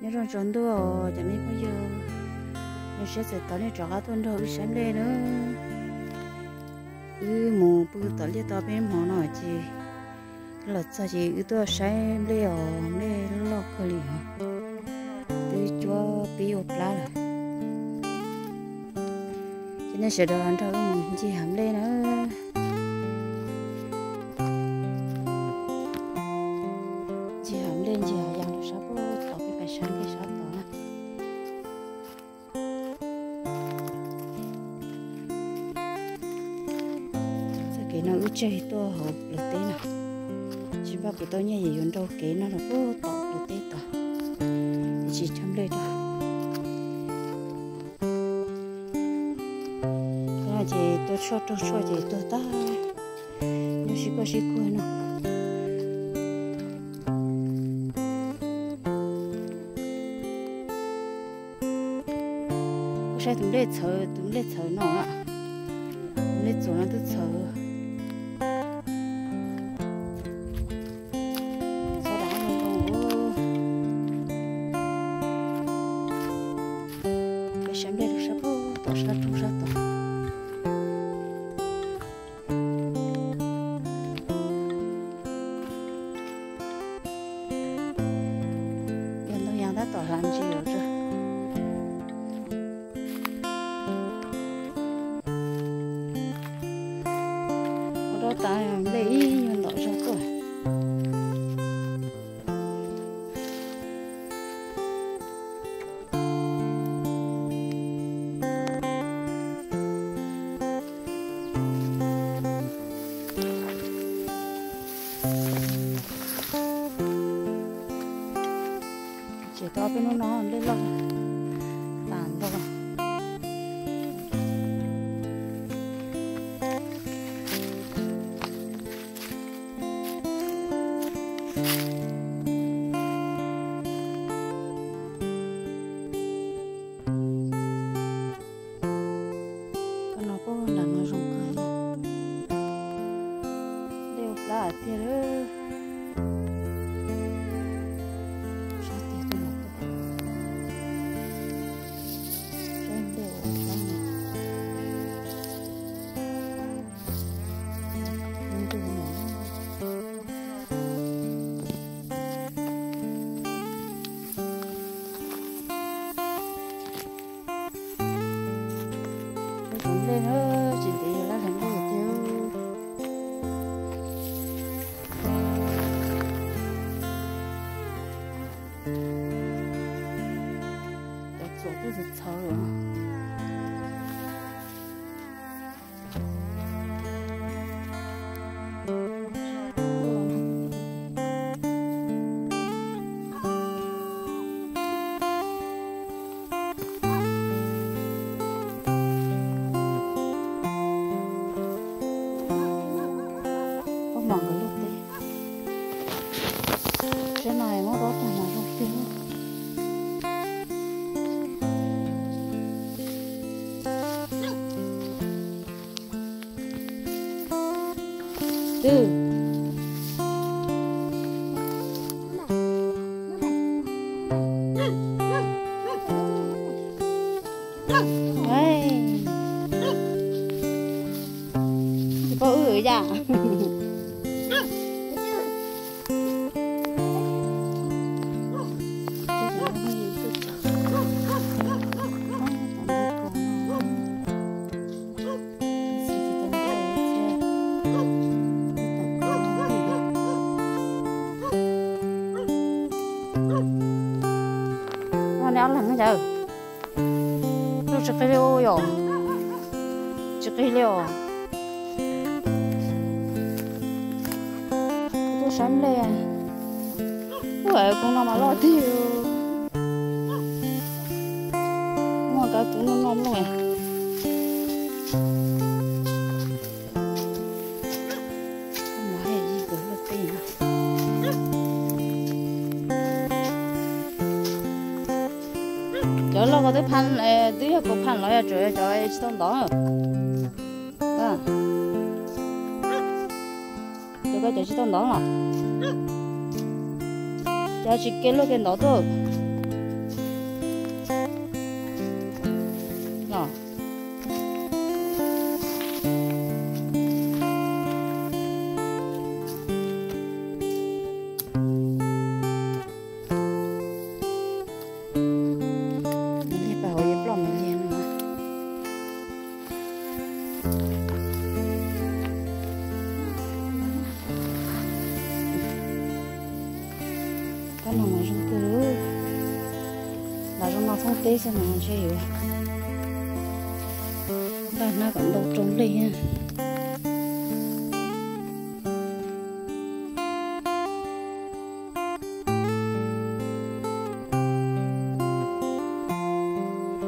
Nyob zoo tsaus ntuj cov me phooj ywg, zoo siab txawm tos nej rov qab tuaj nrog wb saib nplej na. Wb mus pw tom liaj tau peb hmo no ces los txog ces wb tuaj saib nplej os, nplej loj kawg li os. Twb cuab pib ua plab lawm. Ces nej sawv daws nrog wb mus ncig hav nplej na. Ncig hav nplej ncig hav yas rau sab pem tod, peb pais saib nplej sab tod na. Txoj kev no wb tseg tuaj hauv plawv teb no, tsis npaj kuv tau nyiaj es yuav nrau kev no los puag tom plawv teb tod, tsis cog nplej rau. Qhov no ces tua tshuaj raug tshuaj ces tuag tag, nyob sib koj sib kuag no. Koj saib tus nplej txhawv, tus nplej txhawv no, tus nplej txuas no twb txhawv. Txhob rov qab mus zoo. Peb saib nplej rau sab pem tod, sab roob sab tod. Yog ntoo yas tab tom hlav ntsis lawm. Ua rau tas nplej ib nyuag ntawm zog tuaj. Tseem tau peb hnub no nplej loj tas ntau. Koj no puag nram no zoo kawg, nplej ua plab tiag lawm. Sab tiag tuaj los tuaj, nplej ua plab. Peb cov nplej na, tsis ntev yog laj hlais nplej tiag. Cov txuas twb txhawv txhawv lawm. Ub, mam nkawd luaj teb. Sab no muab dob tag mas zoo tiag. Twb tsis paub wb yam. Neb ob leeg no cas tsis qi li yom? Tsis qi li os. Tuaj saib nplej. Ub, koog no mas loj tiag. Muaj kab tub no noj mloog. Cov loj ko twb pha, twb yog kaus pham los yog tseem cov tsis tau ntov. Cov ko cov tsis tau ntov los, cov tsis ke luaj ke ntov tuaj. Tus lub, los zoo no thoob teb xwb mas ntshe yuav npaj hnab kom ntau rau nplej thiab.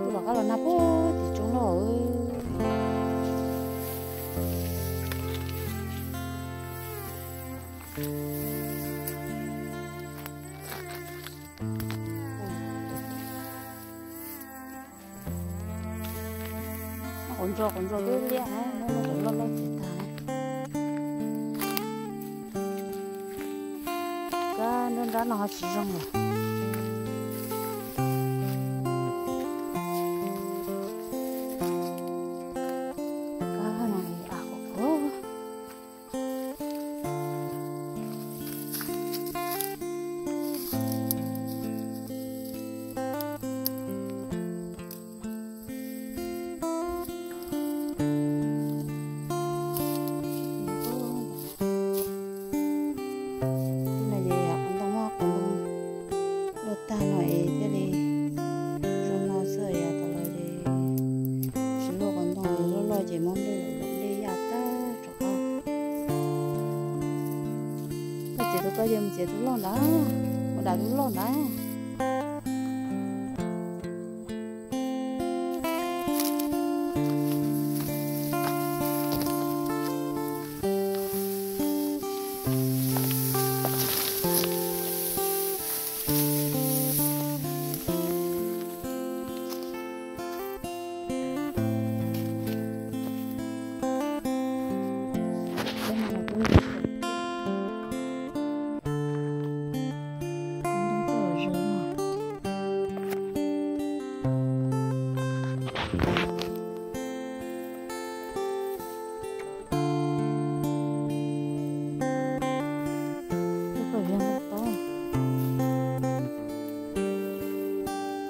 Kuv rov qab los nag puag tim tsooj loj. Quav ntsuag quav ntsuag twb liab, muab muab cov loj loj txiav tag. Kab nrab nrab no ho tsis zoo lawm. Kab no av qhuav qhuav. Tej no ces yog qhov ntoo, muab qhov ntoo luaj tag no es thiaj li zoo no xwb, yog tas los ces tsis luaj qhov ntoo, loj loj ces muab nplej, nplej yaj tag rov qab. Koj txiav tus ko ces mus txiav tus loj ntawd, mus dam tus loj ntawd.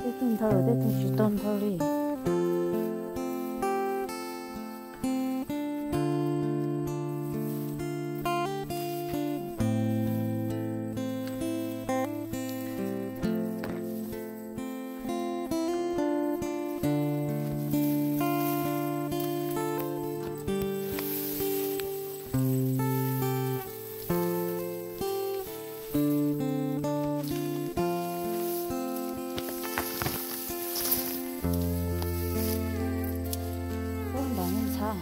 Tej tug nthawv, tej tug tsis tau nthawv li. Ntawd ntxhab,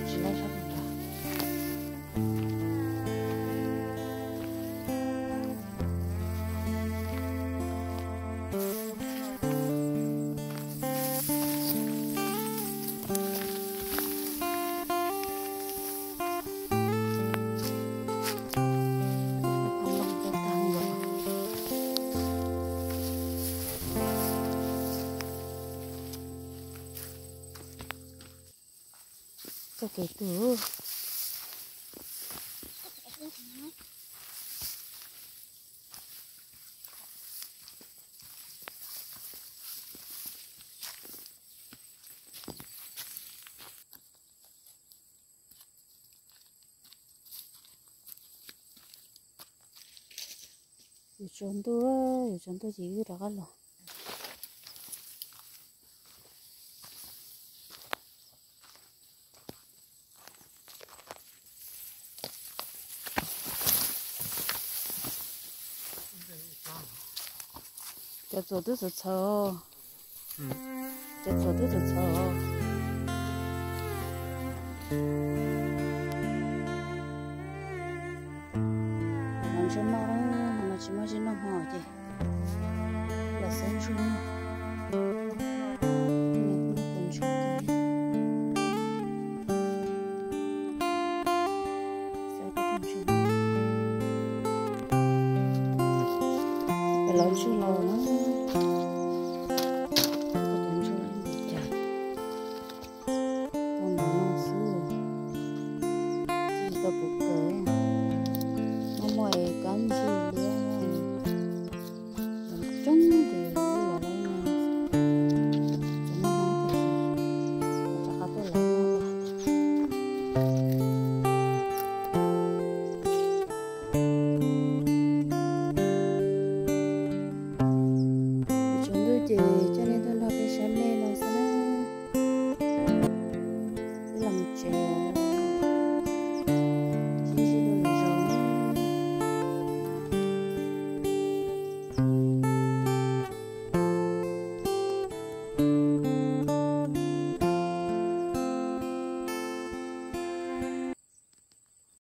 tsis laib sab nrad. Txoj kev tuag. Yuav tsaus ntuj, yuav tsaus ntuj ces wb rov qab los. Cov txuas twb txawv txawv. Cov txuas twb txawv txawv. Los ntsuag noj na, no tsis muaj zej noj hmo ces los xawb ntsuag noj. Los ntsuag los na.